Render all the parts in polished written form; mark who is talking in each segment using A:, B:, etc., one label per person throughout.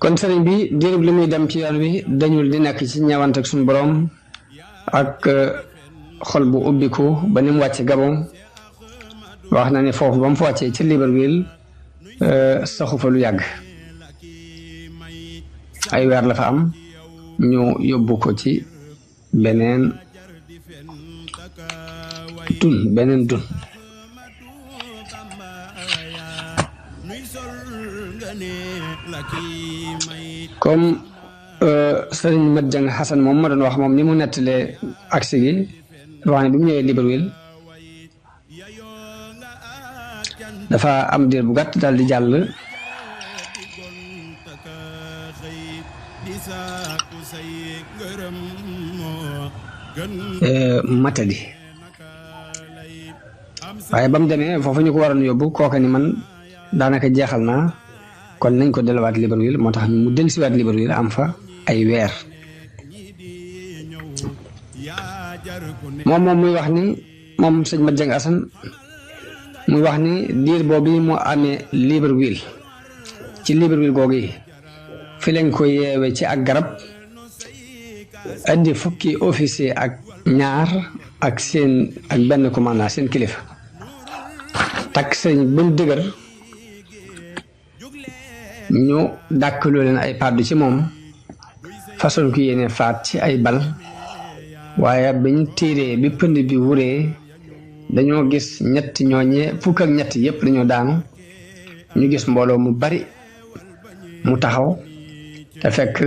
A: kon sëriñ bi diirub li muy dem ci yoon wi dañul di nekk ci ñawant ak suñu borom ak xol bu ubbiku ba ni mu wàcce Gabon wax na ne foofu ba mu fa wàccee ci Libreville saxu fa lu yàgg ay weer la fa am ñu yóbbu ko ci beneen dun comme sëriñ Mat Jang Xasan moom ma doon wax moom ni mu nettalee agsi gi wax ne bi mu ñëwee Libreville dafa am diir bu gàtt daal di jàll matadi waaye ba mu demee foofu ñu ko waroon yóbbu kooka ni man daanaka jeexal naa kon nañ ko delluwaat Libreville moo tax mu dellusiwaat Libreville am fa ay weer moom muy wax ni moom sëñ Mat Jang Asan muy wax ni diir boobu mu amee Libreville ci Libreville googu yi fi lañ ko yeewe ci ak garab andi fukki officier ak ñaar ak benn commandant seen kilifa takk sëñ ba mu dëgër ñu dàkkaloo leen ay pàddu ci moom façon ko yéene faat ci ay bal waaye biñ tiiree bi pënd bi wuree dañoo gis ñetti ñooñee fukk ak ñett yépp dañoo daanu ñu gis mbooloo mu bari mu taxaw te fekk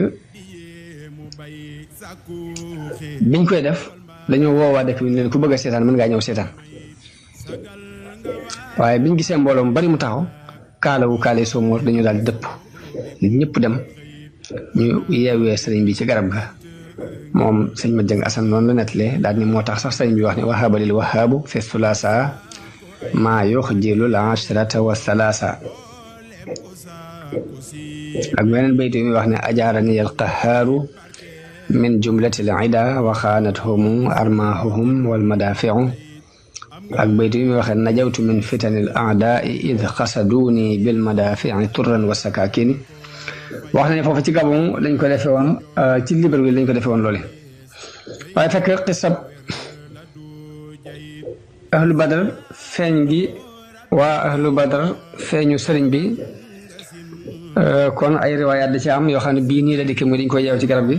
A: biñ koy def dañoo woowaa dëkk bi leen ku bëgg a seetaan mën ngaa ñëw seetaan waaye biñ gisee mbooloo mu bari mu taxaw kaale soomoor dañu daal dëpp nit ñëpp dem ñu yeewee sëriñ bi ci garab ga moom sëñ Mat Jang Asan noonu la nettalee daal ni moo tax sax sëriñ bi wax ne wahaba lil wahabu fi thulaasa maa yuxjilu l ashrata wa thalaasa ak beneen baytu yi muy wax ne ajaarani al qahaaru min jumlati l ida wa xaanathumu armaahuhum wal madaafiu ak baytu yi muy waxee najawtu min fitanil aadaai id xasaduuni bil madaafi'i turran wa sakaakini wax na ne foofu ci Gabon lañ ko defee woon ci Libreville lañ ko defee woon loole waaye fekk xisab ahlu badar feeñ gi waa ahlu badar feeñu sëriñ bi kon ay riwaayaat da ci am yoo xam ne bii nii la dikkee muy dañ koy yeew ci garab gi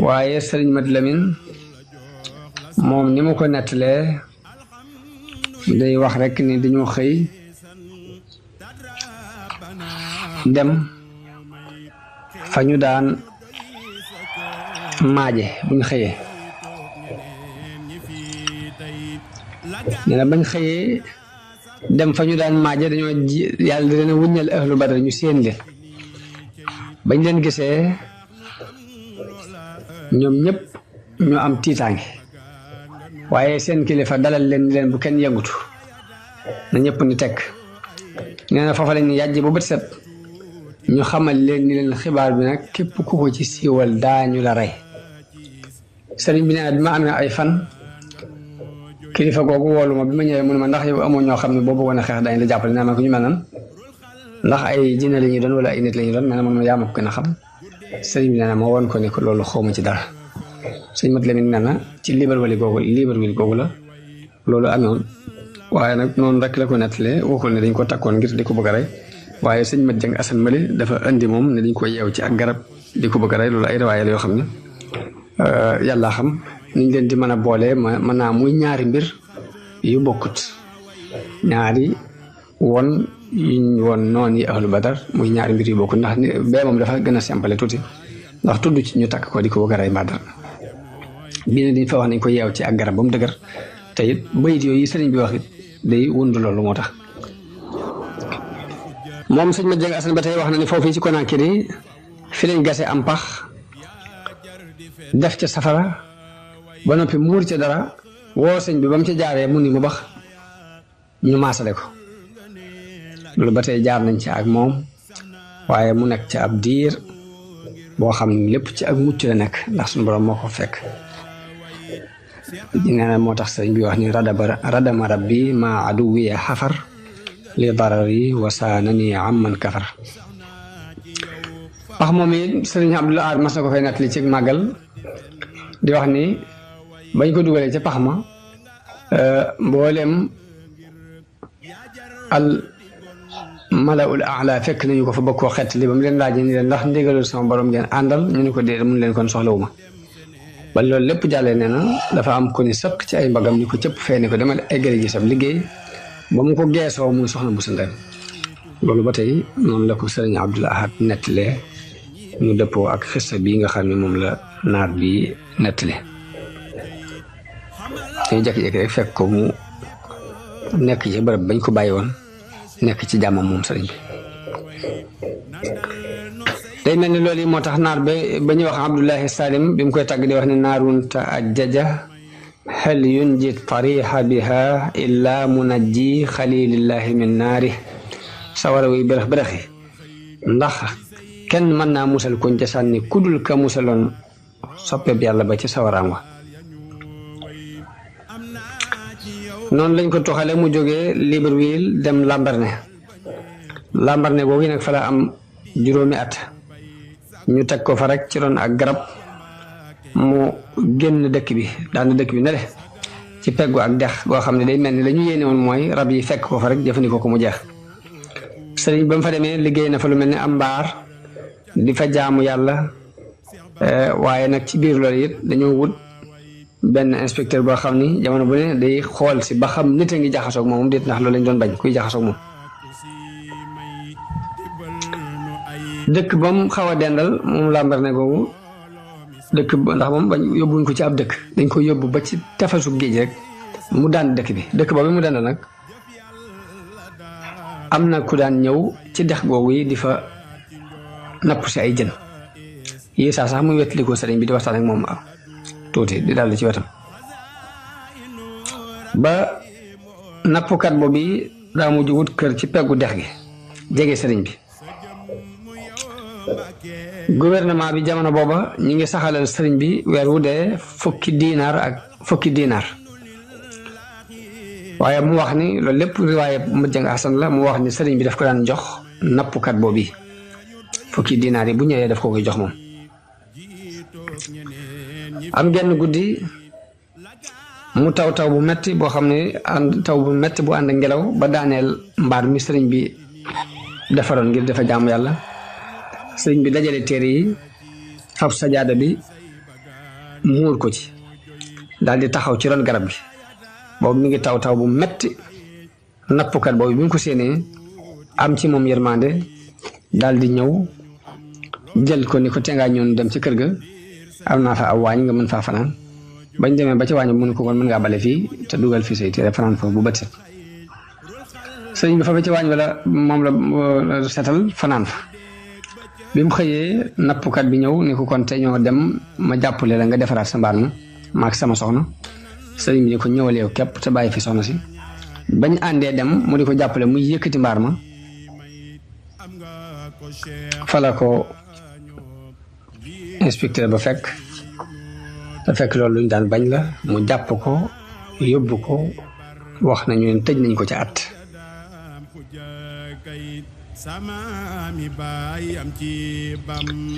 A: waaye sëriñ Mat Lamin moom ni mu ko nettalee day wax rek ni dañoo xëy dem fa ñu daan maaje bu ñu xëyee nee na bañ xëyee dem fa ñu daan maaje dañoo yàlla di leen wuññal ahlu badar ñu séen leen bañ leen gisee ñoom ñëpp ñu am tiitaange waaye seen kilifa dalal leen ni leen bu kenn yëngutu na ñëpp ni tekk nee na foofa lañ ni yàjj bu bët set ñu xamal leen ni leen xibaar bi nag képp ku ko ci siiwal daañu la rey sëriñ bi nee na bi ma amee ay fan kilifa googu woolu ma bi ma ñëwee mu ne ma ndax yow amoo ñoo xam ne boo bëggoon a xeex dañ la jàppale nee na ko ñu mel nan ndax ay jinne la ñuy doon wala ay nit la ñuy doon mais nag man ma yaa ma ko gën a xam sëriñ bi nee na ma woon ko ne ko loolu xawma ci dara sëñ Mat Lamin nee na ci Libreville googu la loolu amoon waaye nag noonu rek la ko nettalee waxul ne dañ ko takkoon ngir di ko bëgg a rey waaye sëñ Mat Jang Asan mali dafa indi moom ne dañ ko yeew ci ak garab di ko bëgg a rey loolu ay riwaaya yoo xam ne yàlla xam niñ leen di mën a boolee mën naa muy ñaari mbir yu bokkut ñaari won yuñ woon noonu yi ahlu badar muy ñaari mbir yu bokkut ndax bee moom dafa gën a simple tuuti ndax tudd ci ñu takk ko di ko bëgg a rey mbaa dara bii ne dañ fa wax nañ ko yeew ci ak garab ba mu dëgër te it bayit yooyu sëriñ bi wax it day wund loolu moo tax moom sëñ Mat Jang Asan ba tey wax na ne foofu ci Conakry fi lañ gase am pax def ca safara ba noppi muur ca dara woo sëñ bi ba mu ca jaaree mu ni mu bax ñu maasale ko loolu ba tey jaar nañ ci ak moom waaye mu nekk ci ab diir boo xam ne lépp ci ak mucc la nekk ndax suñu borom moo ko fekk nee na moo tax sëñ bi wax ni radama rabbi ma aduwiya xafar li darari wasaanani amman kafar pax moom it sëriñ Abdul Ahad mas na ko fay nettali ci màggal di wax ni bañ ko dugalee ca pax ma mboolem al malaul aala fekk nañu ko fa bëgg koo xett li ba mu leen laajee ni leen ndax ndigalul sama borom ngeen àndal ñu ne ko déedéet mun leen kon soxlawuma ba loolu lépp jàllee nee na dafa am ko ni sëkk ci ay mbagam ni ko cëpp fee ni ko demal eggale ji sab liggéey ba mu ko geesoo muy soxna bu sëndal loolu ba tey noonu la ko sëriñ Abdul Ahad nettalee ñu dëppoo ak xista bii nga xam ne moom la naar bi nettali dañu jékki-jékki rek fekk ko mu nekk ci bërëb bañ ko bàyyi woon nekk ci jàmmam moom sëriñ bi day mel ni loolu yi moo tax naar ba ñuy wax Abdullahi Salim bi mu koy tàgg di wax ne naarun ta ajjaja hal yunji tariha biha illa munajji xalilillahi min naari sawara wuy bërëx bërëxi ndax kenn mën naa musal kuñ ca sànni kudul ka musaloon soppeeb yàlla ba ci sawaraam wa noonu lañ ko toxale mu jógee Libreville dem Lambaréné googu nag fa la am juróomi at ñu teg ko fa rek ci ron ak garab mu génn dëkk bi daan dëkk bi ne le ci peggu ak dex goo xam ne day mel ni la ñu yéene woon mooy rab yi fekk ko fa rek jëfandikoo ko mu jeex sëriñ ba mu fa demee liggéey na fa lu mel ni am mbaar di fa jaamu yàlla waaye nag ci biir loolu it dañoo wut benn inspecteur boo xam ni jamono bu ne day xool si ba xam nit a ngi jaxasoog moom déet ndax loolu lañ doon bañ kuy jaxasoog moom dëkk ba mu xaw a dendal moom Lambaréné googu dëkk ndax moom bañ yóbbuñ ko ci ab dëkk dañ ko yóbbu ba ci tefasu géej rek mu daan dëkk bi dëkk boobu mu dendal nag am na ku daan ñëw ci dex googu yi di fa napp si ay jën yi saa sax muy wettali ko sëriñ bi di waxtaan ak moom tuuti di daldi ci wetam ba nappkat boobu daa mujj wut kër ci peggu dex gi jege sëriñ bi gouvernement bi jamono booba ñi ngi saxalal sëriñ bi weer wu dee fukki diinaar waaye mu wax ni loolu lépp riwaaye Mujjang Hasan la mu wax ni sëriñ bi daf ko daan jox nappkat boobu fukki diinaar yi bu ñëwee daf ko koy jox moom am genn guddi mu taw bu metti boo xam ne taw bu metti bu ànd ngelaw ba daaneel mbaar mi sëriñ bi defaroon ngir dafa jaamu yàlla sëriñ bi dajale téere yi fab sajaada bi muur ko ci daal di taxaw ci ron garab gi boobu mi ngi taw bu metti nappkat boobu bi mu ko séenee am ci moom yërmande daal di ñëw jël ko ni ko tengaa ñoon dem ci kër ga am naa fa aw waañ nga mën faa fanaan bañ demee ba ci waañ mu ne ko kon mën ngaa bale fii te dugal fii say téere fanaan foofu bu bët set sëriñ bi fa ba ci waañ wala moom la setal fanaan fa bi mu xëyee nappkat bi ñëw ni ko kon te ñoo dem ma jàppale la nga defaraat sa mbaar ma maak sama soxna sëriñ bi ni ko ñëwal yow képp te bàyyi fi soxna si bañ àndee dem mu di ko jàppale muy yëkkati mbaar ma fala ko inspecteur ba fekk te fekk loolu luñ daan bañ la mu jàpp ko yóbbu ko wax nañu leen tëj nañ ko ca at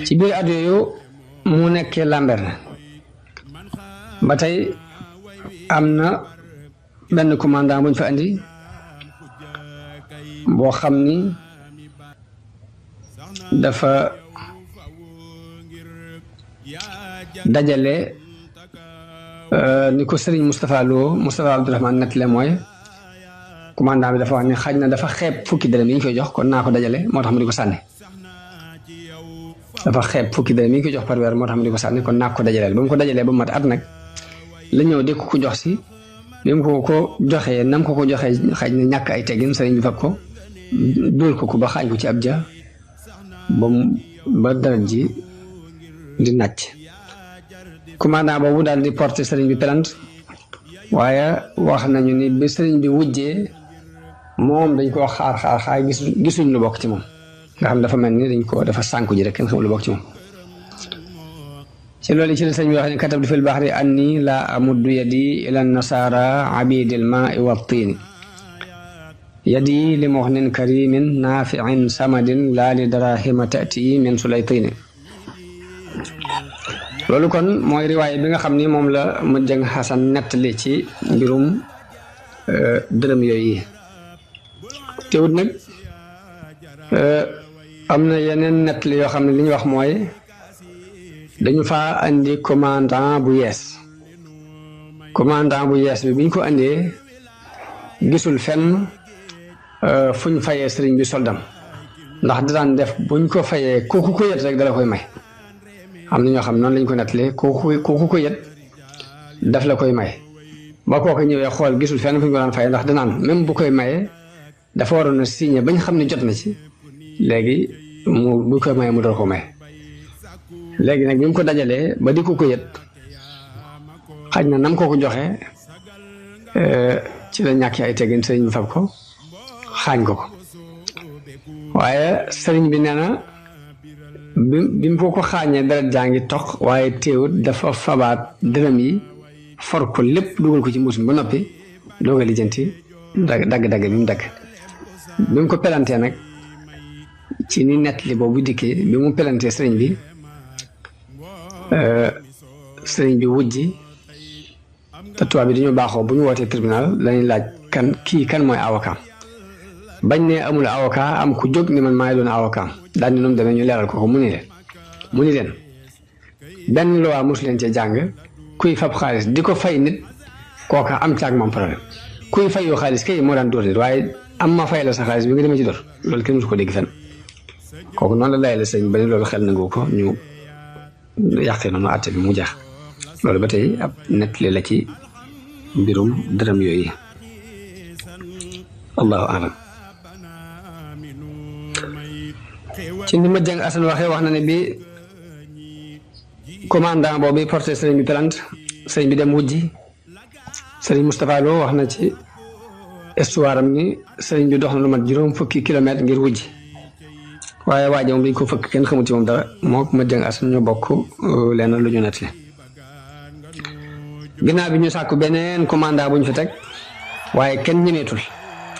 A: ci biir at yooyu mu nekkee Lambaréné ba tey am na benn commandant buñ fa andi boo xam ni dafa dajale ni ko sëriñ Moustapha Abdourahmane nettale mooy commandant bi dafa wax ne xaj na dafa xeeb fukki dërëm yi ñu koy jox kon naa ko dajale moo tax mu di ko sànni dafa xeeb fukki dërëm yi ñu koy jox par weer moo tax mu di ko sànni kon naa ko dajaleel ba mu ko dajalee ba mu mat at nag la ñëw di ko jox si bi mu ko joxee nam ko joxee xaj na ñàkk ay teggin sëriñ bi fab ko dóor ko ba xaañ ko ci ab ja ba deret ji di nàcc commandant boobu daal di porter sëriñ bi plainte waaye wax nañu ni bi sëriñ bi wujjee moom dañ koo xaar gisuñ lu bokk ci moom nga xam dafa mel ni dafa sànku ji rek kenn xamul lu bokk ci moom ci loolu ci la sëriñ bi wax ne katabtu fil bahri anni la amuddu yadi ila nasara abidil ma'i wa tiini yadi li muxnin karimin naafiin samadin laa li darahima tati min sulaytini loolu kon mooy riwaay bi nga xam ni moom la ma jëng xasan nettali ci mbirum dërëm yooyu teewut nag am na yeneen nettali yoo xam ne li ñu wax mooy dañu faa andi commandant bu yees bi biñ ko andee gisul fenn fuñ fayee sëriñ bi soldam ndax daan def buñ ko fayee kooku ko yet rek dala koy may am na ñoo xam noonu lañ ko nettalee kooku ko yet daf la koy may ba kooku ñëwee xool gisul fenn fuñ ko daan fayee ndax danaan même bu koy mayee dafa waroon a signé bañ xam ne jot na ci léegi bu koy mayee mu door ko may léegi nag bi mu ko dajalee ba di ko yet xaj na nam ko joxe ci la ñàkk ay teggin sëriñ bi fab ko xaañ ko waaye sëriñ bi nee na bi mu ko xaañee deret jaa ngi toq waaye teewut dafa fabaat dërëm yi for ko lépp dugal ko ci mbuus mi ba noppi doog a lijjanti dagg-dagg bi mu dagg bi mu ko pelantee nag ci ni nett li boobu dikkee bi mu pelantee sëriñ bi wujji te tubaab bi dañoo baaxoo bu ñu wootee tribunal lañuy laaj kan mooy avocat bañ ne amul avocat am ku jóg ni man maay doon avocat daal ni noonu demee ñu leeral ko mu ni leen benn loi mosu leen cee jàng kuy fab xaalis di ko fay nit kooka am caag moom problème kuy fayoo xaalis kay moo daan dóor nit waaye am ma fay la sa xaalis bi nga demee ci dóor loolu kenn mosu ko dégg fenn kooku noonu la layale sëñ ba ni loolu xel nangu ko ñu yàqee noonu àtte bi mu jeex loolu ba tey ab nettali la ci mbirum dërëm yooyu allahu alam ci ni ma jàng asan waxee wax na ne bi commandant boobu porté sëriñ bi plainte sëriñ bi dem wujji sëriñ Moustapha Lo wax na ci histoire am ni sëriñ bi dox na lu mat juróom fukki kilomètre ngir wujji waaye waaje moom dañ ko fëkk kenn xamul ci moom dara moo ma jàng asan ñoo bokk lenn lu ñu nettali ginnaaw bi ñu sàkku beneen commandant bu ñu fi teg waaye kenn ñemeetul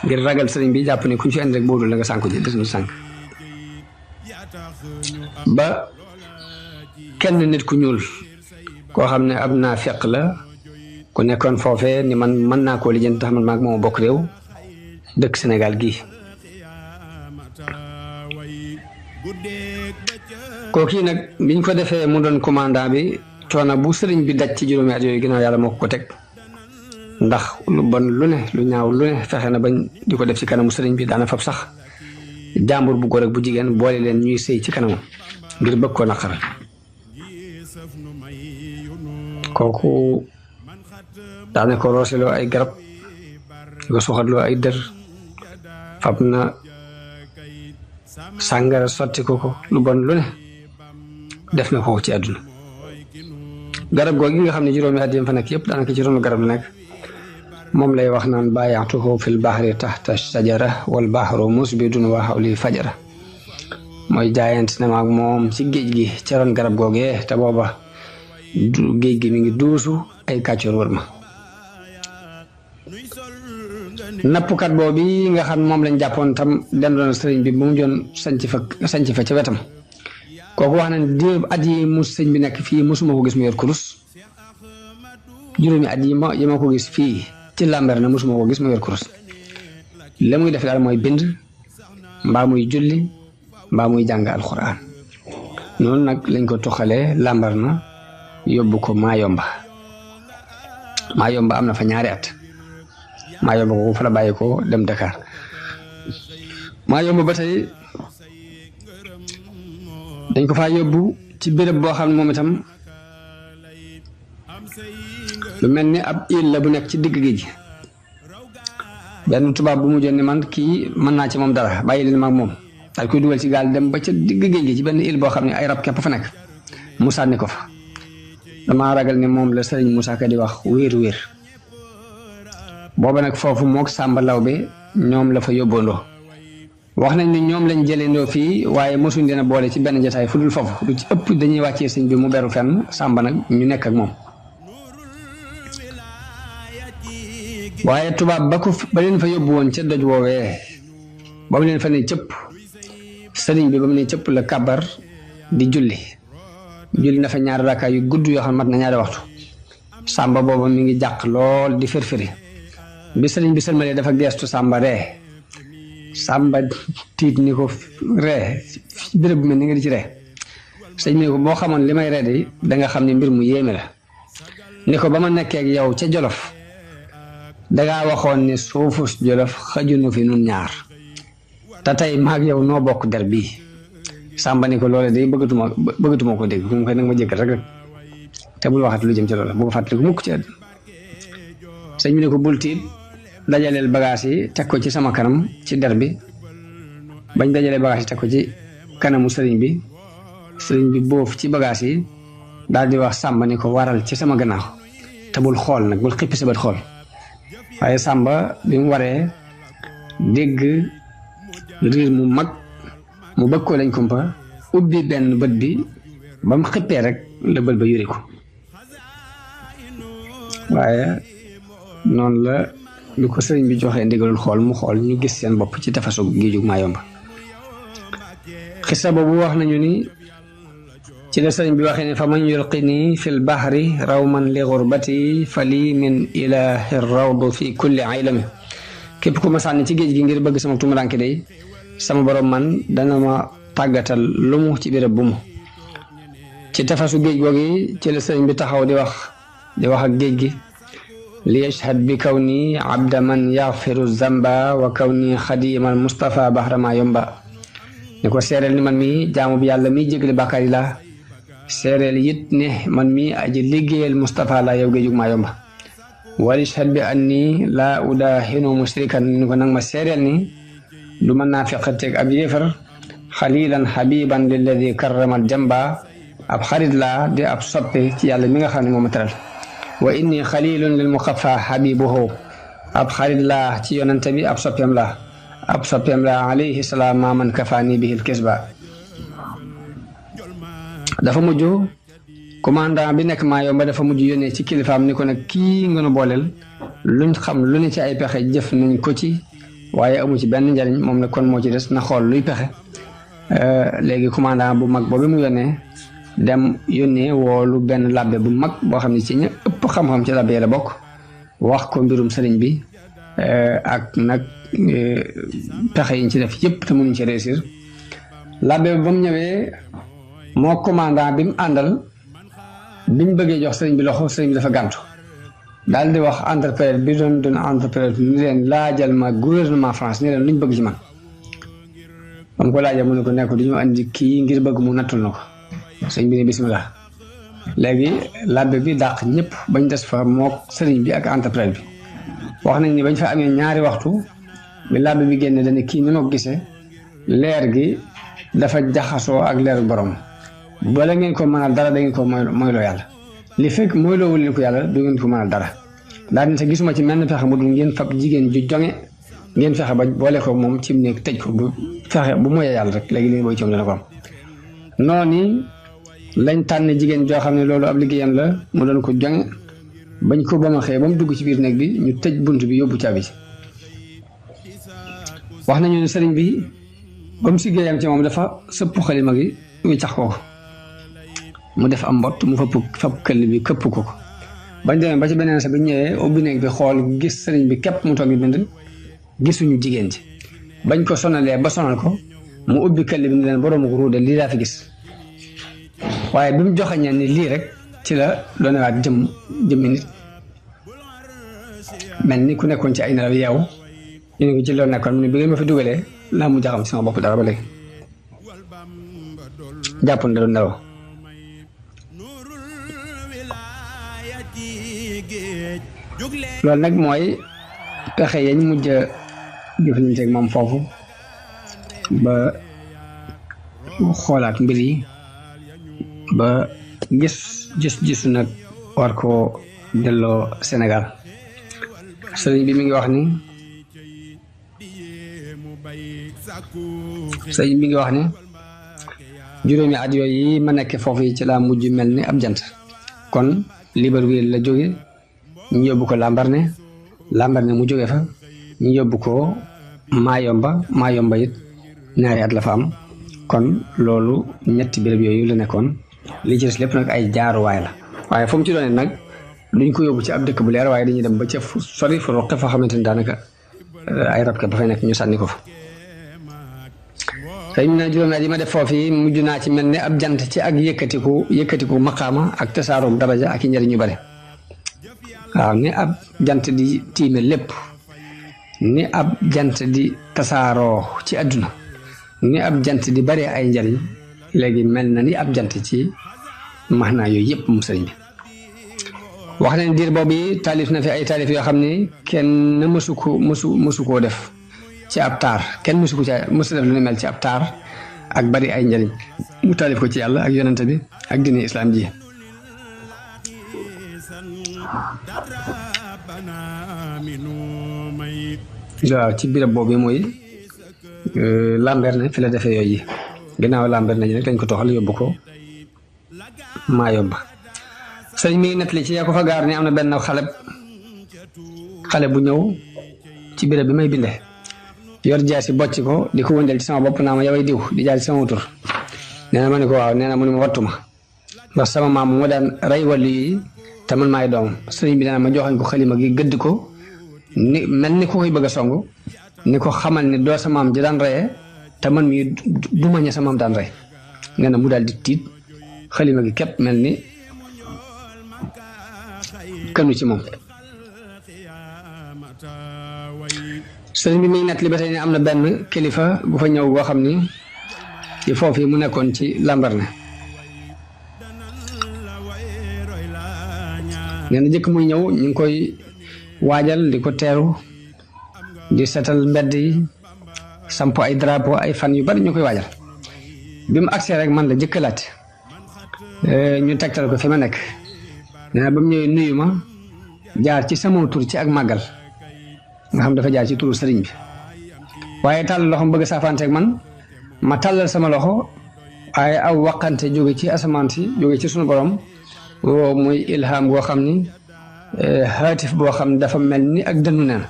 A: ngir ragal sëriñ bi jàpp ne ku ñu fi indi rek boobu la nga sànku ji des ñu sànk ba kenn nit ku ñuul koo xam ne ab naa feq la ku nekkoon foofee ni man mën naa koo lijjanti tax man maag moom bokk réew dëkk Sénégal gii kooku nag biñ ko defee mu doon commandant bi coono bu sëriñ bi daj ci juróomi at yooyu ginnaaw yàlla moo ko teg ndax lu bon lu ne lu ñaaw lu ne fexe na bañ di ko def ci kanamu sëriñ bi daana fab sax jàmbur bu góor ak bu jigéen boole leen ñuy sëy ci kanamu ngir bëgg koo naqaral kooku daane ko rooseloo ay garab di ko suxatloo ay dër fab na sàngara sotti ko lu bon lu ne def na ko ci àdduna garab googu nga xam ne juróomi at yam fa nekk yëpp daanaka ci ronu garab la nekk moom lay wax naan baayaatuhu fil bahri taxta sajara wal bahru musbidun wa hawli fajara mooy jaayante na maag moom ci géej gi ca ron garab googee te booba géej gi mi ngi duusu ay kàccoor wër ma nappkat boobu nga xam moom lañ jàppoon tam dendoon sëriñ bi bu mu joon sanc fa ca wetam kooku wax na ne diir at yi mu sëñ bi nekk fii mosuma ko gis mu yor kurus juróomi at yi ma ko gis fii ci làmber na mosuma ko gis mu yor kurus la muy def daal mooy bind mbaa muy julli mbaa muy jàng alxuraan noonu nag lañ ko toxalee làmbar na yóbbu ko Maayomba am na fa ñaari at Maayomba ko fa la bàyyi ko dem Dakar Maayomba ba tey dañ ko faa yóbbu ci béréb boo xam ne moom itam lu mel ni ab île la bu nekk ci digg géej gi benn tubaab bu mujjoon ni man kii mën naa ci moom dara bàyyi leen mag moom daal koy dugal ci gaal dem ba ca digg géej gi ci benn île boo xam ne ay rab képp fa nekk mu sànni ko fa damaa ragal ne moom la sëriñ Moussa Ka di wax wéer booba nag foofu mook Sàmba Lawbe ñoom la fa yóbboondoo wax nañ ne ñoom lañ jëleendoo fii waaye mosuñ leen a boole ci benn jotaay fu dul foofu lu ci ëpp dañuy wàccee sëñ bi mu beru fenn Sàmba nag ñu nekk ak moom waaye tubaab ba leen fa yóbbu woon ca doj woowee ba mu leen fa ne cëpp sëriñ bi ba mu ne cëpp la kabar di julli na fa ñaari rakkaa yu gudd yoo xam mat na ñaari waxtu sàmba booba mi ngi jàq lool di firfiri bi sëriñ bi sëlmalee dafa geestu sàmba ree sàmba tiit ni ko ree béréb bu mel ni nga di ci ree sëñ bi ne ko boo xamoon li may ree de danga xam ne mbir mu yéeme la ni ko ba ma nekkee ak yow ca Jolof dangaa waxoon ne suufus Jolof xajunu fi nun ñaar te tey maag yow noo bokk der bii sàmba ni ko loole day bëggatuma ko dégg mu koy nag ma jëkkal rek te bul waxat lu jëm ci loolu bu ko fàttaliku mukk ci àddina sëñ bi ne ko bul tiit dajaleel bagage yi teg ko ci sama kanam ci der bi bañ dajalee bagage yi teg ko ci kanamu sëriñ bi boof ci bagage yi daal di wax sàmba ni ko waral ci sama gannaaw te bul xool nag bul xippi sa bët xool waaye sàmba bi mu waree dégg riir mu mag mu bëgg ko lañ kumpa ubbi benn bët bi ba mu xippee rek la bët ba yuri ko waaye noonu la lu ko sëriñ bi joxee ndigalul xool mu xool ñu gis seen bopp ci tafasu géejug Mayomba xisa boobu wax nañu ni ci la sëriñ bi waxee ne fa man yulqini fil bahri rawman li gurbati fa lii min ilahi rawdu fi kulli aylami képp ku ma sànni ci géej gi ngir bëgg sama tumuranke day sama borom man dana ma tàggatal lu mu ci béréb bu mu ci tafasu géej googi ci la sëriñ bi taxaw di wax ak géej gi li yashhad bi kaw nii abda man yaxfiru zamba wa kaw nii xadimal Mustafa bahra Mayomba ni ko seereel ni man mi jaamu bi yàlla mi jégle bàkkaar yi la seereel it ne man mi aji liggéeyal Mustafa la yow géejug Mayomba wal yashhad bi anni laa udahinu musrikan ni ko nag ma seereel ni du mën naa feqateeg ab yéefar xalilan xabiban lilladi karramal jamba ab xarit laa di ab soppe ci yàlla mi nga xam ne moo ma teral wa inni xalilun lil muxafa xabibuhu ab xarit laa ci yonante bi ab soppeem laa alayhi salaam ma man kafaani bihil kisba dafa mujj commandant bi nekk Mayomba dafa mujj yónnee ci kilifaam ni ko nag kii nga nu booleel luñ xam lu ne ci ay pexe jëf nañ ko ci waaye amu ci benn njariñ moom nag kon moo ci des na xool luy pexe léegi commandant bu mag boobu mu yónnee woolu benn labbe bu mag boo xam ne ci ña ëpp xam-xam ci labbe la bokk wax ko mbirum sëriñ bi ak nag pexe yiñ ci def yëpp te mënuñ ci réussir labbe ba mu ñëwee moo commandant bi mu àndal biñ bëggee jox sëriñ bi loxo sëriñ bi dafa gàntu daal di wax entrepreneur bi doon entrepreneur ni leen laajal ma gouvernement France ni leen luñ bëgg ci man bam ko laajal mu ne ko nekk du ñu andi kii ngir bëgg mu nattul na ko sëñ bi ne bismillah léegi labbe bi dàq ñëpp bañ des fa mook sëriñ bi ak entrepreneur bi wax nañ ni bañ fa amee ñaari waxtu bi labbe bi génne dana kii ni ma ko gisee leer gi dafa jaxasoo ak leer borom bala ngeen ko mënal dara da ngeen ko moyloo yàlla li fekk moyloowu leen ko yàlla du ngeen ko mënal dara daal di te gisuma ci menn fexe mu dul ngeen fab jigéen ju jonge ngeen fexe ba boole ko moom ci mu nekk tëj ko bu fexe bu moyee yàlla rek léegi li booy coom dana ko am noonu lañ tànn jigéen joo xam ne loolu ab liggéeyam la mu doon ko jonge bañ ko ba ma xëyee ba mu dugg ci biir néeg bi ñu tëj bunt bi yóbbu caabi wax nañu ne sëriñ bi ba mu siggéeyam ci moom dafa sëpp xalima gi wiccax ko mu def am mbott mu fab këll bi këpp ko bañ demee ba ci beneen sa bi ñëwee ubbi néeg bi xool gis sëriñ bi képp mu toog di bind gisuñu jigéen ji bañ ko sonalee ba sonal ko mu ubbi këll bi ni leen boroomu ko ruude lii laa fi gis waaye bi mu joxañee ni lii rek ci la doonewaat jëmmi nit mel ni ku nekkoon ci ay nelaw yeewu ñu ne ko ci loolu nekkoon mu ne bi ngeen ma fi dugalee laa mu jaxam sama bopp dara ba léegi jàppoon da doon nelaw loolu nag mooy pexe yañ mujj a jëflanteeg moom foofu ba xoolaat mbir yi ba gisu nag war koo delloo Sénégal sëriñ bi mi ngi wax ni juróomi at yooyu ma nekk foofu yi ci laa mujj mel ni ab jant kon Libreville la jóge ñu yóbbu ko Lambaréné Lambaréné mu jóge fa ñu yóbbu ko Mayomba it ñaari at la fa am kon loolu ñetti béréb yooyu la nekkoon li ci des lépp nag ay jaaruwaay la waaye fu mu ci doone nag duñ ko yóbbu ci ab dëkk bu leer waaye dañuy dem ba ca fu sori fu roqe fa xamante ni daanaka ay rab ke ba fay nekk ñu sànni ko fa sëñ bi nag juróomi at yi ma def foofu mujj naa ci mel ne ab jant ci ak yëkkatiku maqaama ak tasaaroom daraja ak i njëriñ yu bare waaw ni ab jant di tiime lépp ni ab jant di tasaaroo ci àdduna ni ab jant di bare ay njariñ léegi mel na ni ab jant ci maanaa yooyu yëpp mu sëriñ bi wax nañ diir boobu taalif na fi ay taalif yoo xam ni kenn mësu koo def ci ab taar kenn mësu def lu ne mel ci ab taar ak bari ay njariñ mu taalif ko ci yàlla ak yonente bi ak diine islam ji waaw ci birab boobu mooy Lambaréné fi la defee yooyu ginnaaw Lambaréné ji nag dañ ko toxal yóbbu ko Mayomba sëñ mi ngi nettali ci yaa ko fa gaar ni am na benn xale bu ñëw ci birab bi may binde yor jaasi bocc ko di ko wëndeel ci sama bopp naa ma yaway diw di jaar ci sama tur nee na ma ne ko waaw nee na mu ne ma wattu ma ndax sama maam moo daan rey wàllu yi te man maay doom sëriñ bi nee na ma joxañ ko xalima gi gëdd ko ni mel ni ku koy bëgg a song ni ko xamal ni doo sa maam ji daan reyee te man mii du ma ñe sa maam daan rey nee na mu daal di tiit xalima gi képp mel ni kënu ci moom sëriñ bi mi ngi nettali ba tey ne am na benn kilifa bu fa ñëw boo xam ni ci foofu yi mu nekkoon ci Lambaréné nee na jëkk muy ñëw ñu ngi koy waajal di ko teeru di setal mbedd yi samp ay drapeau ay fan yu bari ñu koy waajal bi mu agsee rek man la jëkk laat ñu tegtal ko fi ma nekk nee na ba mu ñëwee nuyu ma jaar ci sama tur ci ak màggal nga xam dafa jaar ci turu sëriñ bi waaye tàllal loxo bëgg saafanteeg man ma tàllal sama loxo waaye aw waqante jóge ci asamaan si jóge ci sunu borom woo muy ilham boo xam ni haatif boo xam dafa mel ni ak dënnu neen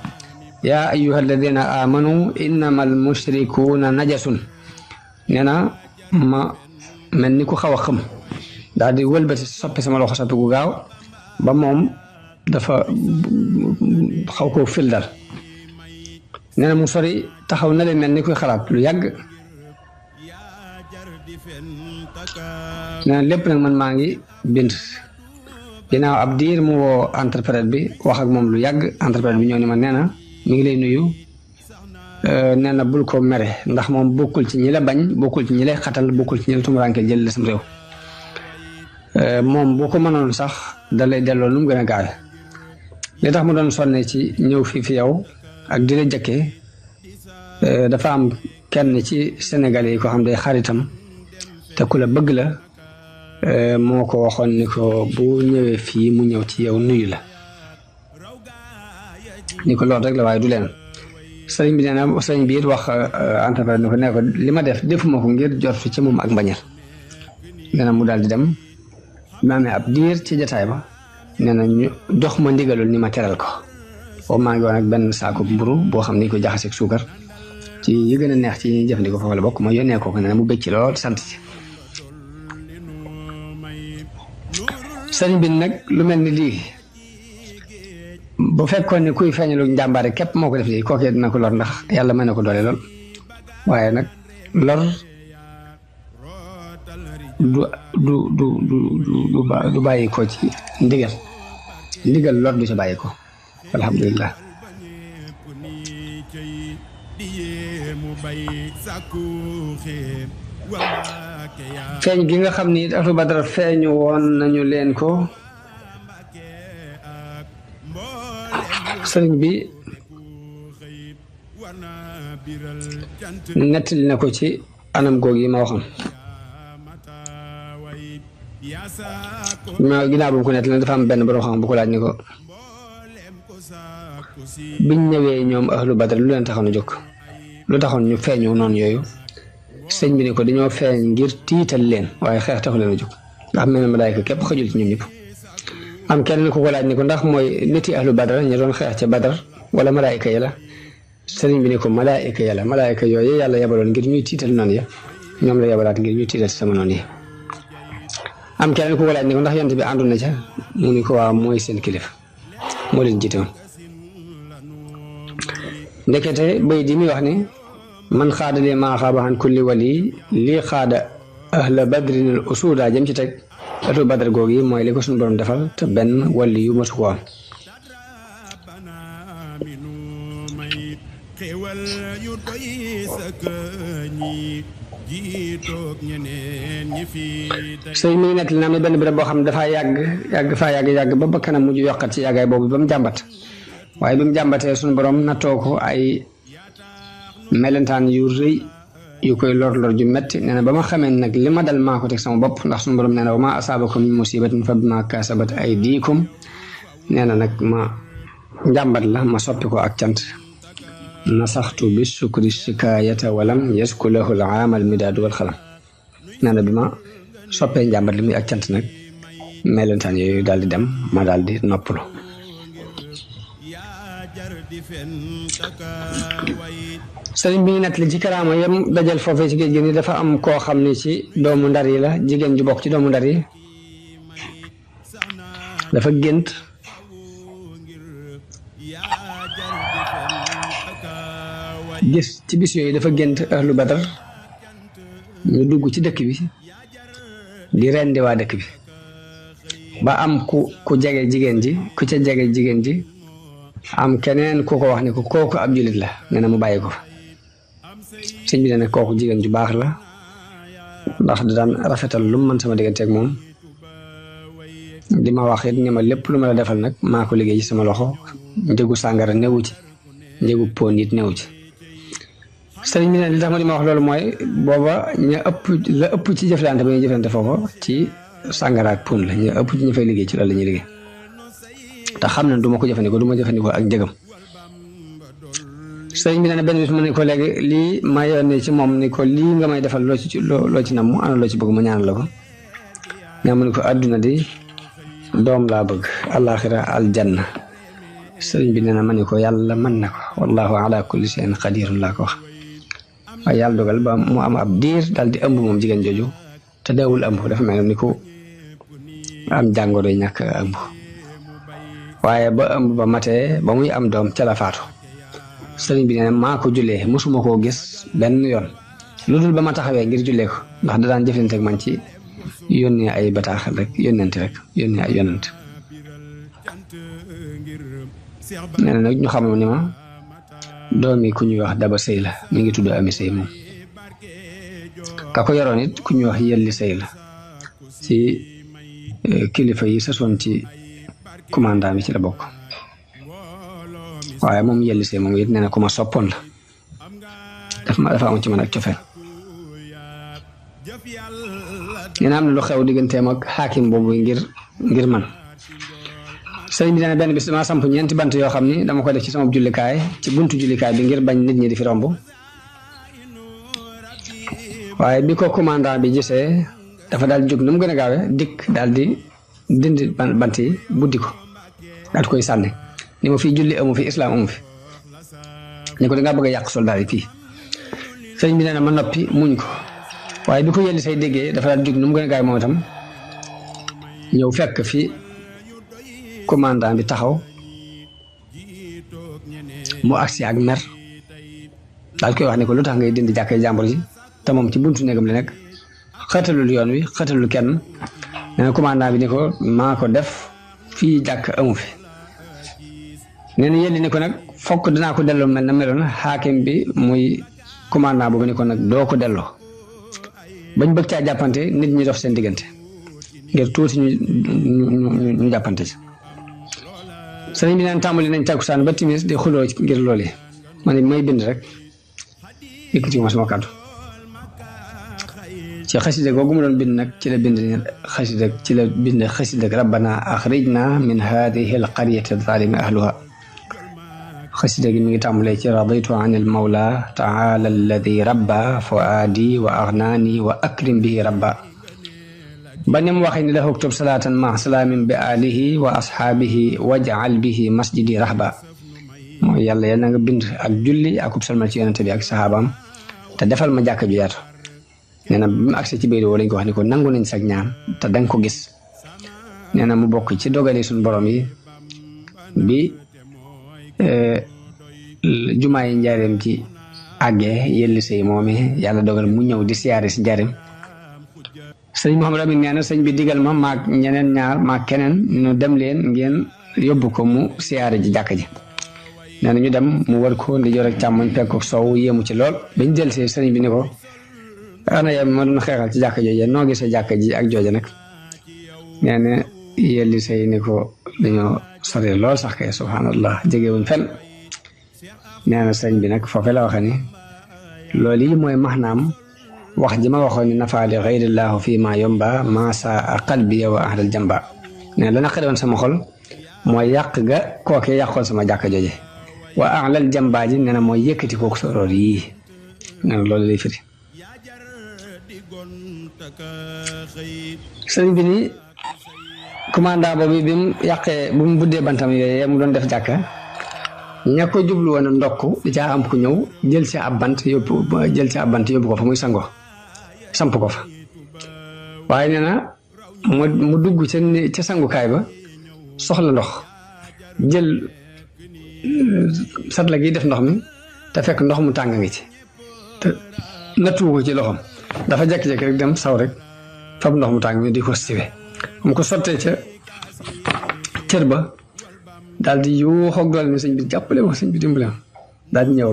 A: yaa ayyuha alladina amanu innama al mushrikuuna najasun nee na ma mel ni ku xaw a xëm daal di wëlbati soppi sama loxo soppi gu gaaw ba moom dafa xaw koo fil dal nee na mu sori taxaw na leen mel ni kuy xalaat lu yàgg nee na lépp nag man maa ngi bind ginnaaw ab diir mu woo interprète bi wax ak moom lu yàgg interprète bi ñëw ni ma nee na mi ngi lay nuyu nee na bul ko mere ndax moom bokkul ci ñi la bañ bokkul ci ñi lay xatal bokkul ci ñi la tumuraanke jël la sam réew moom boo ko mënoon sax da lay delloo nu mu gën a gaawe li tax mu doon sonne ci ñëw fii fi yow ak di la jëkkee dafa am kenn ci Sénégalais yi ko xam day xaritam te ku la bëgg la moo ko waxoon ni ko bu ñëwee fii mu ñëw ci yow nuyu la ni ko loolu rek la waaye du leen sëriñ bi nee na sëriñ bi it wax entrepreneur ni ko ne ko li ma def defuma ko ngir jot ci moom ak mbañal nee na mu daal di dem ma amee ab diir ci jataay ba nee na ñu jox ma ndigalul ni ma teral ko boobu maa ngi woon ak benn saako mburu boo xam ni ko jaxaseeg suukar ci yi gën a neex ci ñuy jëfandikoo foofu la bokk ma yónnee ko nee na mu bëgg ci lool sant ci sëriñ bi nag lu mel ni lii bu fekkoon ne kuy feeñalu njàmbaare képp moo ko def lii kookee dina ko lor ndax yàlla mën na ko doole lool waaye nag lor du bàyyi ko ci ndigal lor du ci bàyyi ko alhamdulilah feeñ gi nga xam ni ahlu badar feeñu woon nañu leen ko sëriñ bi nettali na ko ci anam googu yi ma waxoon ma ginnaaw bu mu ko nettali dafa am benn borom xam bu ko laaj ni ko biñ ñëwee ñoom ahlu badar lu leen taxoon a jóg lu taxoon ñu feeñu noonu yooyu sëñ bi ni ko dañoo feeñ ngir tiital leen waaye xeex taxu leen a jóg ndax mel na malaayka képp xëjul ci ñoom ñëpp am keneen ku ko laaj ni ko ndax mooy niti ahlu badar ñu doon xeex ca badar wala malaayika ya la sëriñ bi ni ko malaayika ya la malaayika yooyu yàlla yebaloon ngir ñuy tiital noonu ya ñoom la yebalaat ngir ñuy tiital sama noonu yi am keneen ku ko laaj ni ko ndax yonent bi àndoon na ca mu ni ko waa mooy seen kilifa moo leen jiite woon ndekete bay di muy wax ni man xaada li maa xaaba an kulli wali lii xaada ahla badrin al usuda jëm ci teg ahlu badar googu yi mooy li ko suñu borom defal te benn wali yu matu ko am sëñ mi nekk li na am ne benn béréb boo xam ne dafaa yàgg ba bakkanam mujj yokkat ci yàggaay boobu ba mu jàmbat waaye bi mu jàmbatee suñu borom nattoo ko ay melentaan yu rëy yu koy lor ju metti nee na ba ma xamee nag li ma dal maa ko teg sama bopp ndax suñu borom nee na wa ma asaabakum min musibatin fa bima kasabat aydikum nee na nag ma njàmbat la ma soppi ko ak cant nasaxtu bi sukri shikaayata walam yasku lahu al aamal midaadu wal xalam nee na bi ma soppee njàmbat li muy ak cant nag melentaan yooyu daal di dem ma daal di noppalu sëriñ bi ñu nekk li ci karaama yam dajal foofee ci géej gi ni dafa am koo xam ni ci doomu ndar yi la jigéen ju bokk ci doomu ndar yi dafa gént gis ci bis yooyu dafa gént ahlu badar ñu dugg ci dëkk bi di rendi waa dëkk bi ba am ku jege jigéen ji ku ca jege jigéen ji am keneen ku ko wax ni ko kooku ab jullit la nee na mu bàyyi ko fa sëñ bi ne nag kooku jigéen ju baax la ndax da daan rafetal lu mu mën sama digganteeg moom di ma wax it ni ma lépp lu ma la defal nag maa ko liggéey ci sama loxo njëgu sàngara newu ci njëgu pon it newu ci sëriñ bi ne li tax ma di ma wax loolu mooy booba la ëpp ci jëflante ba ñuy jëflante foofa ci sàngara ak pon la ñu ëpp ci ñu fay liggéey ci loolu la ñuy liggéey te xam na du ma ko jëfandikoo du ma jëfandikoo ak njëgam sëriñ bi nee na benn bis mu ne ko léegi lii ma yónnee ci moom ni ko lii nga may defal loo ci nam mu ana loo ci bëgg ma ñaanal la ko nga mu ne ko àdduna di doom laa bëgg alaxira aljanna sëriñ bi nee na ma ne ko yàlla mën na ko wallahu ala kulli shay'in qadirun laa ko wax waaye yàlla dogal ba mu am ab diir daal di ëmb moom jigéen jooju te deewul ëmb dafa mel ni ko am jàngoro yi ñàkk ëmb waaye ba ëmb ba matee ba muy am doom ca la faatu sëriñ bi nee na maa ko jullee mosuma koo gis benn yoon lu dul ba ma taxawee ngir jullee ko ndax da daan jëflante ak man ci yónnee ay bataaxal rek yónnente rek yónnee ay yónnent nee na nag ñu xam ni ma doomi ku ñuy wax daba sëy la mi ngi tudd ami sëy moom ka ko yoroon it ku ñuy wax yelli sëy la ci kilifa yi sasoon ci commandant bi ci la bokk waaye moom yelli sëy moom it nee na ku ma soppoon la dafa am ci man ak cofeel nee na am na lu xew digganteem ak xaakim boobu ngir man sëriñ bi nee na benn bis damaa samp ñeenti bant yoo xam ni dama ko def ci sama jullikaay ci buntu jullikaay bi ngir bañ nit ñi di fi romb waaye bi ko commandant bi gisee dafa daal jóg nu mu gën a gaawee dikk daal di dindi bant yi buddi ko daal di koy sànni ni ma fii julli amu fi islam amu fi ni ko dangaa bëgg a yàq soldat yi fii sëriñ bi nee na ma noppi muñ ko waaye bi ko yelli say déggee dafa daal jóg nu mu gën a gaawee moom itam ñëw fekk fi commandant bi taxaw mu agsi ak mer daal koy wax ne ko lu tax ngay dindi jàkkee jàmbur ji te moom ci buntu néegam la nekk xëtalul yoon wi xëtalul kenn nee na commandant bi ni ko maa ko def fii jàkk amu fi nee na yelli ni ko nag fokk dinaa ko delloo mel na meloon xaakim bi muy commandant boobu ni ko nag doo ko delloo bañ bëgg caa jàppante nit ñi dox seen diggante ngir tuuti ñu jàppante ci sëriñ bi naan tàmbali nañ takkusaan ba timis di xuloo ngir loolu yi ma ne may bind rek yëkkati ma sama kàddu ci xasida googu mu doon bind nag ci la bind xasida rabbana axrijna min hadihi alqaryati zalimi ahluha xasida gi mi ngi tàmbalee ci raditu an il mawla taala alladi rabba fuaadi wa agnaani wa akrim bihi rabba ba ni mu waxee ni dafa uktub salaatan ma salaamin bi alihi wa ashaabihi waj'al bihi masjidi rahba mooy yàlla yal na nga bind ak julli akub salmal ci yonente bi ak saxaabaam te defal ma jàkka ju yaatu nee na bi mu agsee ci biir woo lañ ko wax ni ko nangu nañ sag ñaan te danga ko gis nee na mu bokk ci dogali suñ borom yi bi jumaa yi njaareem ci àggee yelli sëy moome yàlla dogal mu ñëw di siyaare si njaareem sëñ Mouhamadou Amine nee na sëñ bi digal ma maag ñeneen ñaar maag keneen ñu dem leen ngeen yóbbu ko mu siyaare ji jàkka ji nee na ñu dem mu war ko ndi joor ak càmmoñ fekk ko soow yéemu ci lool bañ del see sëriñ bi ni ko ana yow ma doon xeexal ci jàkka jooje noo gisee jàkka ji ak jooje nag nee na yelli say ni ko dañoo sore lool sax kay subhanallah jegewuñ fenn nee na sëriñ bi nag foofu la waxe ni loolu yi mooy maxnaam wax ji ma waxoon ni nafaali xayrillaahu fii ma yomba maasa qalbi wa ahlal jamba nee la naqari woon sama xol mooy yàq ga kooke yàqoon sama jàkka jooje wa ahlal jamba ji nee na mooy yëkkati kooku soroor yii nee na loolu lay firi sëriñ bi ni commandant boobu bi mu yàqee bu mu buddee bantam yooyu mu doon def jàkka ña ko jublu woon a ndokk di caa am ku ñëw jël ci ab bant yóbbu ko fa muy sango samp ko fa waaye nee na mu dugg ca sangukaay ba soxla ndox jël satla gi def ndox mi te fekk ndox mu tàng ngi ci te nattu ko ci loxoom dafa jékki-jékki rek dem saw rek fab ndox mu tàng mi di ko siwe mu ko sottee ca cër ba daal di yuuxoog doole ni sëñ bi jàppale ma sëñ bi dimbale ma daal di ñëw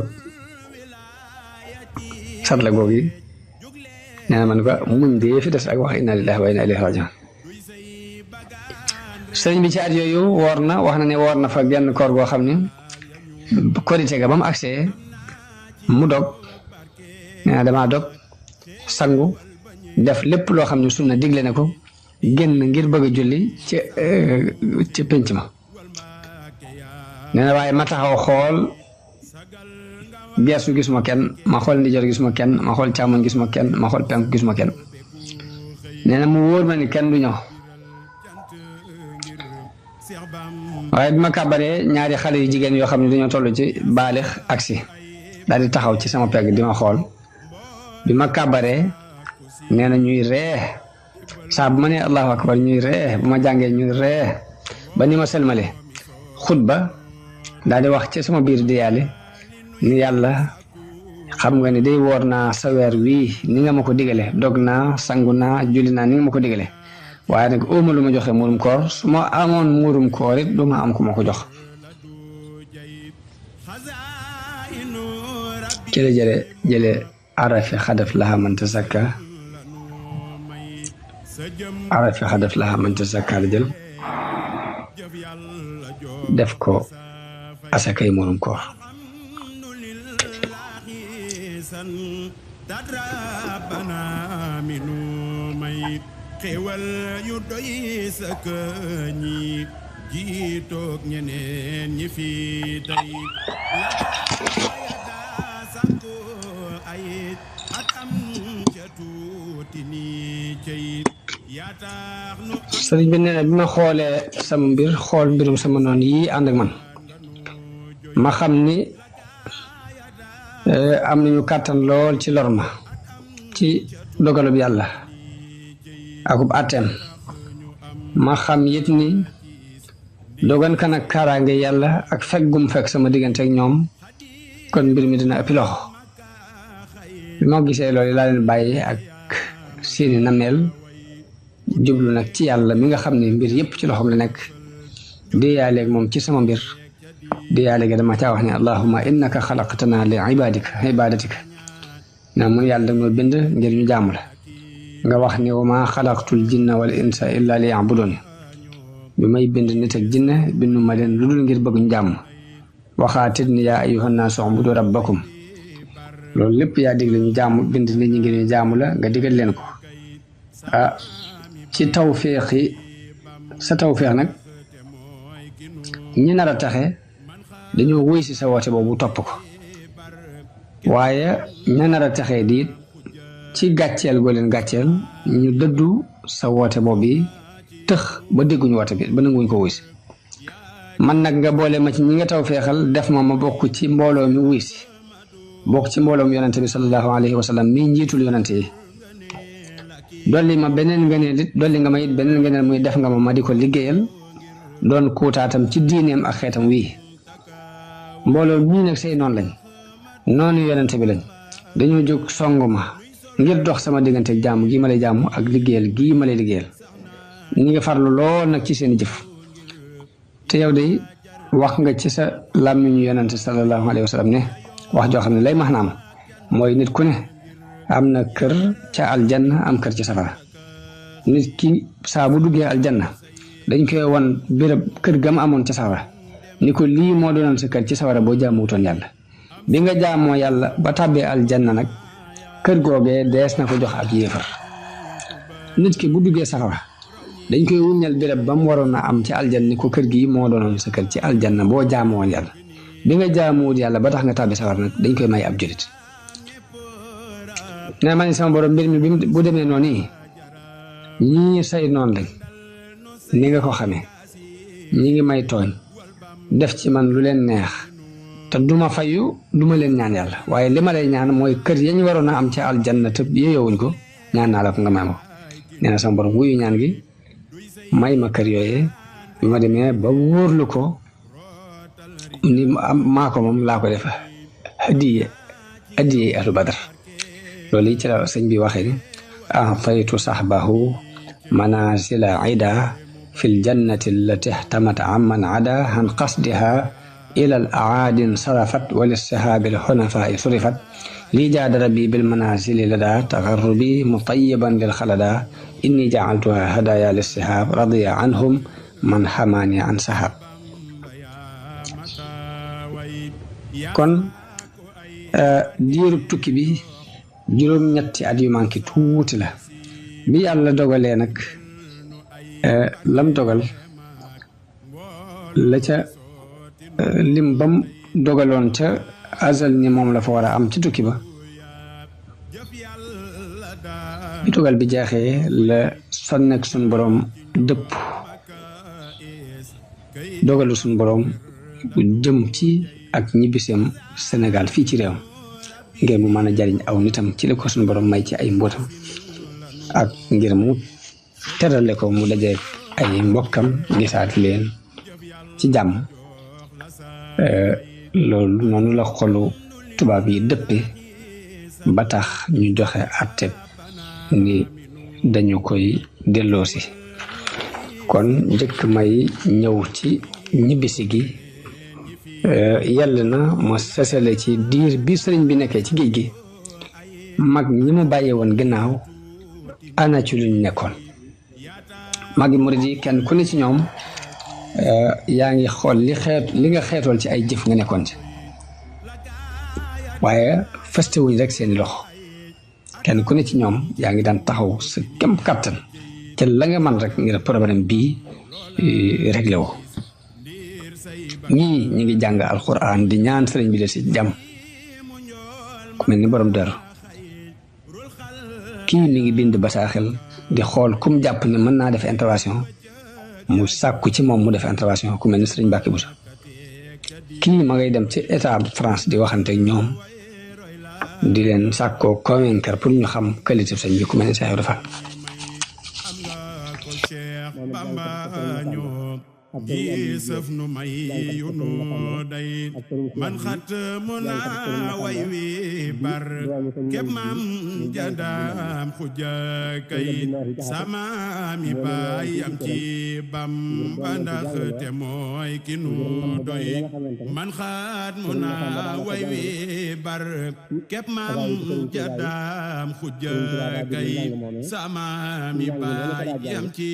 A: satla googu yi nee na man ko muñ dee fi des ak wax inna lillahi wa inna ilayhi rajiun sëñ bi ci at yooyu woor na wax na ne woor na fa genn koor goo xam ne korite ga ba mu agsee mu dog nee na damaa dog sangu def lépp loo xam ne sunna digle na ko génn ngir bëgg a julli ca pénc ma nee na waaye ma taxaw xool geesu gisuma kenn ma xool ndijoor gisuma kenn ma xool càmmoñ gisuma kenn ma xool penk gisuma kenn nee na mu wóor ma ni kenn du ñëw waaye bi ma kàbbaree ñaari xale yu jigéen yoo xam ne dañoo toll ci baalix aksi daal di taxaw ci sama pegg di ma xool bi ma kàbbaree nee na ñuy ree saa bu ma nee allahu akbar ñuy ree bu ma jàngee ñuy ree ba ni ma selmale xutba daal di wax ci sama biir di yàlla ni yàlla xam nga ni day woor naa sa weer wii ni nga ma ko digale dog naa sangu naa julli naa ni nga ma ko digale waaye nag óoma lu ma joxe muurum koor su ma amoon muurum koor it du ma am ku ma ko jox ci la jële arafi xadaf laha man tasakka arafi xadaf laha man tasakka la jël def ko asakay muurum koor
B: xewal yu doy sëkk ñi jiitoog ñeneen ñi fi tey sakko ay ak am ca tuuti ni ceyit yaataax nu
A: sëriñ bi nee na bi ma xoolee sama mbir xool mbirum sama noon yi ànd ak man ma xam ni am nañu kàttan lool ci lor ma ci dogalub yàlla akub àtteem ma xam it ni dogan kan ak kaaraange yàlla ak fekk gum fekk sama diggante ak ñoom kon mbir mi dina ëppi loxo bi ma gisee loolu laa leen bàyyi ak seeni nameel jublu nag ci yàlla mi nga xam ne mbir yépp ci loxoom la nekk déeyaaleeg moom ci sama mbir déeyaale gi dama caa wax ne allahumma innaka xalaqtana li ibadatika naa mun yàlla danga bind ngir ñu jaamu la nga wax ni wa ma xalaqtul jinna wal insa illa li yabuduni bi may bind nit ak jinne bindu ma leen lu dul ngir bëgg ñu jàmm waxaatit ni yaa ayyuhan naasu ubudu rabbakum loolu lépp yaa digle ñu jaamu bind nit ñi ngir ñu jaamu la nga digal leen ko ah ci tawféex yi sa tawféex nag ñi nar a taxe dañoo wéy si sa woote boobu topp ko waaye ña nar a taxee diit ci gàcceel goo leen gàcceel ñu dëddu sa woote boobu yi tëx ba dégguñu woote bi ba nanguñ ko wuy si man nag nga boole ma ci ñi nga taw feexal def ma bokk ci mbooloo mi wuy si bokk ci mbooloo mi yonante bi sallallahu alayhi wa sallam mii njiitul yonante yi dolli ma beneen ngëneel it dolli nga ma it beneen ngëneel muy def nga ma di ko liggéeyal doon kuutaatam ci diineem ak xeetam wii mbooloo mii nag say noonu lañ noonu yonante bi lañ dañoo jóg song ma ngir dox sama diggante ak jaamu gii ma lay jaamu ak liggéeyal gii ma lay liggéeyal ñi ngi farlu lool nag ci seen jëf te yow de wax nga ci sa làmmiñu yonante sallallahu alayhi wa sallam ne wax joo xam ne lay maanaam mooy nit ku ne am na kër ca aljanna am kër ci safara nit ki saa bu duggee aljanna dañ koy won béréb kër gam amoon ca safara ni ko lii moo doonoon sa kër ci safara boo jaamuwutoon yàlla bi nga jaamoo yàlla ba tàbbee aljanna nag kër googee dees na ko jox ab yéefar nit ki bu duggee safara dañ koy wuññal béréb ba mu waroon a am ci aljanna ni ko kër gii moo doonoon sa kër ci aljanna boo jaamoo yàlla bi nga jaamuwut yàlla ba tax nga tàbbi safara nag dañ koy may ab julit ne ma ni sama borom mbir mi bu demee noonu ñii say noonu lañ ni nga ko xamee ñi ngi may tooñ def ci man lu leen neex te duma fayu duma leen ñaan yàlla waaye li ma lay ñaan mooy kër yañ waroon a am ci aljanna te yeyowuñ ko ñaan naa la ko nga may ma ko nee na sama borom wuyu ñaan gi may ma kër yooyee bi ma demee ba wóorlu ko ni maa ko moom laa ko def hadiye ahlu badar loolu yi ci la sëñ bi waxee ni ataytu sahbahu manazila ida fi ljannati allati ihtamat amman ada an qasdiha ila al aadin sarafat wa lissahaabi alxunafai surifat lii jaada rabbi bil manazili lada taxarrubi mutayiban lil xalada inni jacaltuha hadaya lissihaab radiya anhum man xamaani an sahab kon diirub tukki bi juróom-ñetti at yu manqué tuuti la bi yàlla dogalee nag lam dogal la ca lim bam dogaloon ca azal ni moom la fa war a am ci tukki ba bi dogal bi jeexee la sonnek suñ boroom dëpp dogalu suñ boroom jëm ci ak ñibbiseem Sénégal fii ci réew ngir mu mën a jariñ aw nitam ci li ko suñu borom may ci ay mbootam ak ngir mu terale ko mu dajeek ay mbokkam gisaat leen ci jàmm loolu noonu la xolu tubaab yi dëppe ba tax ñu joxe àtte ni dañu koy delloosi kon njëkk may ñëw ci ñibbisi gi yàlla na ma sasale ci diir bi sëriñ bi nekkee ci géej gi mag ñi mu bàyyee woon gannaaw ana ci luñ nekkoon magi murid yi kenn ku ne ci ñoom yaa ngi xool li nga xeetool ci ay jëf nga nekkoon ci waaye festewuñ rek seeni loxo kenn ku ne ci ñoom yaa ngi daan taxaw sa kem kàttan ca la nga man rek ngir problème bii réglé woo ñii ñi ngi jàng alxuraan di ñaan sëriñ bi de si jàmm ku mel ni borom dër kii mi ngi bind bataaxel di xool kum jàpp ne mën naa def intervention mu sàkku ci moom mu def intervention ku mel ni sëriñ Mbàkke Buso kii ma ngay dem ci état France di waxante ak ñoom di leen sàkkoo convaincre pour ñu xam qualité sëñ bi ku mel ni Seex Ibra Faal
B: ji sëf nu may yu nu day man xat mu naa way wi bar képp maam jadaam xuja kay sama mi baay am ci Bamba ndax te mooy ki nu doy man xat mu naa way wi bar képp maam jadaam xuja kay sama mi baay am ci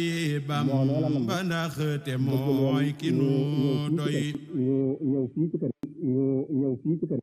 B: Bamba ndax te mooy ki nu doy
C: ñu ñëw fii ci kër